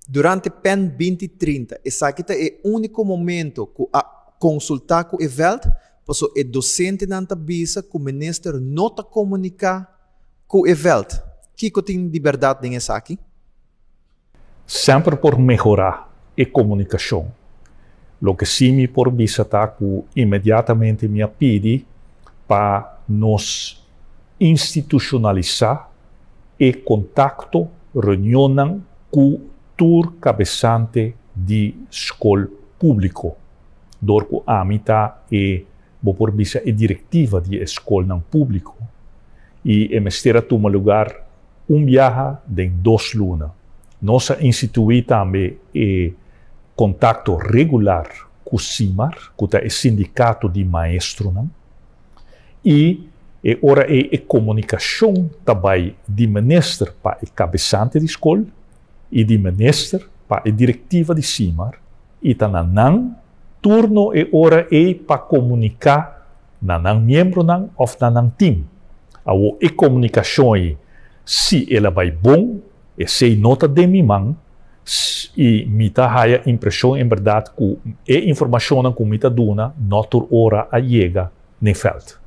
Durante PEN 2030, esaki ta e úniko momento ku a konsultá ku e vèlt, paso e dosentenan ta bisa ku minister no ta komuniká ku e vèlt. Kiko tin di bèrdat den esaki? Semper por mehorá e komunikashon. Loke sí mi por bisa ta ku inmediatamente mi a pidi pa nos institushonalisá e kontakto, reunionnan ku tur kabesante di skol públiko. Dor ku ami ta e, bo por bisa, e direktiva di e skolnan públiko i e mester a tuma lugar un biaha den 2 luna. Nos a instituí tambe e kontakto regular ku SIMAR, ku ta e sindikato di maestronan, i e ora e komunikashon tambe di minister pa e kabesante di skol i di minister pa e direktiva di SIMAR, i ta na nan turno e ora e pa komuniká na nan miembronan òf na nan tim. Awo e komunikashon ei, si el a bai bon, esei no ta den mi man, i mi ta haya impreshon en bèrdat ku e informashon ku mi ta duna no tur ora a yega na vèlt.